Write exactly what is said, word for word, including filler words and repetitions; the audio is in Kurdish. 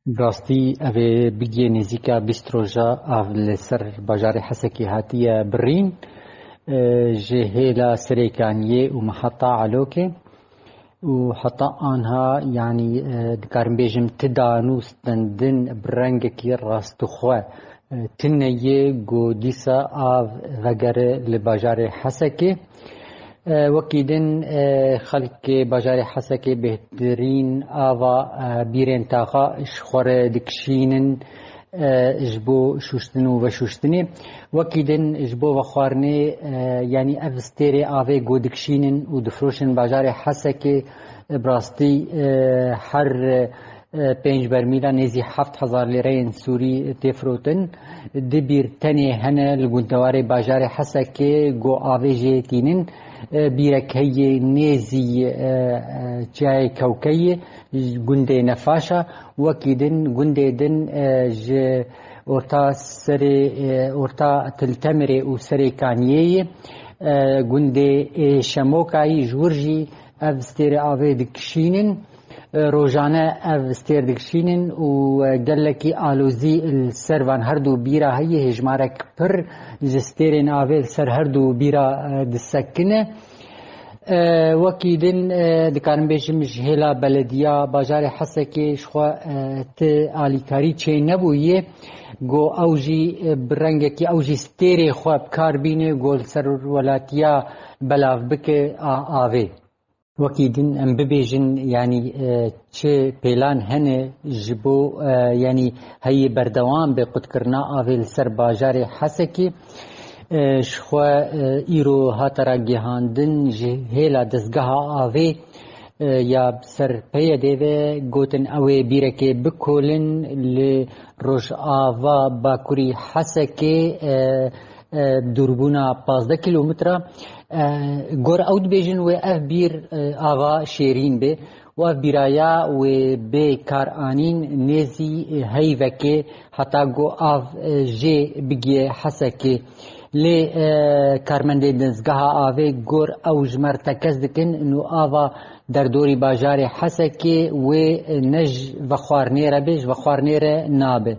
Bi rastî ev ê bigihê nêzîka bîst roja av li ser bajarê Hesekê hatiye birîn, e, ji hêla Serêkaniyê û miheta Elokê û heta anha, yanî, e, dikarim bêjim ti danûstendin bi rengekî rastixwe, e, tune ye ku dîsa av vegere li bajarê Hesekê. E, wekî din, e, xelkê bajarê Hesekê bêhtirîn ava, e, bîrên taxa ji xwe re dikişînin, e, ji bo şûştin û veşûştinê. Wekî din ji bo vexwarinê, e, yanî ev stêrê avê ku dikişînin û difroşin bajarê Hesekê, e, bi rastî, e, her, e, pênc bermîla nêzî heft hezar lîreyên Sûrî tê firotin. Di bîr tenê hene li gundewarê bajarê Hesekê ku avê jê tînin. E, bîrek heye nêzî, e, e, çiyayê Kewkeyê, gundê Nefaşa, wekî din gundê din, e, ji orta serê, e, orta Til Temirê û Serê Kaniyê ye. E, gundê, e, Şemokayî ji wir jî ev stêrê avê dikişînin. E, rojane ev stêr dikişînin û, e, gelekî alozî li ser van her du bîra heye, hêjmarek pir ji stêrên avê li ser her du bîra, e, disekine. E, wekî din, e, dikarim bêjim ji hêla belediya bajarê Hesekê ji xwe, e, ti alîkarî çê nebûye. Go ew jî, e, bi rengekî ew jî stêrê xwe bi kar bîne, go li ser welatiya belav bike a, avê. Wekî din em bibêjin, yanî, e, çi pêlan hene ji bo, e, yanî heyî berdewam be qutkirina avê li ser bajarê Hesekê. E, ji xwe, e, îro hate ragihandin ji hêla dezgeha avê, e, ya ser P Y D ve gotin ew ê bîrekê bikolin li rojava bakurî Hesekê, e, e, dûrbûna pazdeh kîlometre. E, gor ew dibêjin wê ev bîr, e, ava şêrîn be û ev bîraya wê bê kar anîn nêzî, e, heyvekê heta ku av, e, jê bigiye Hesekê. Lê, e, karmendê dezgeha avê gor ew ji me re tekez dikin û ava derdorî bajarê Hesekê wê, e, ne ji vexwarinê re be, ji vexwarinê re nabe.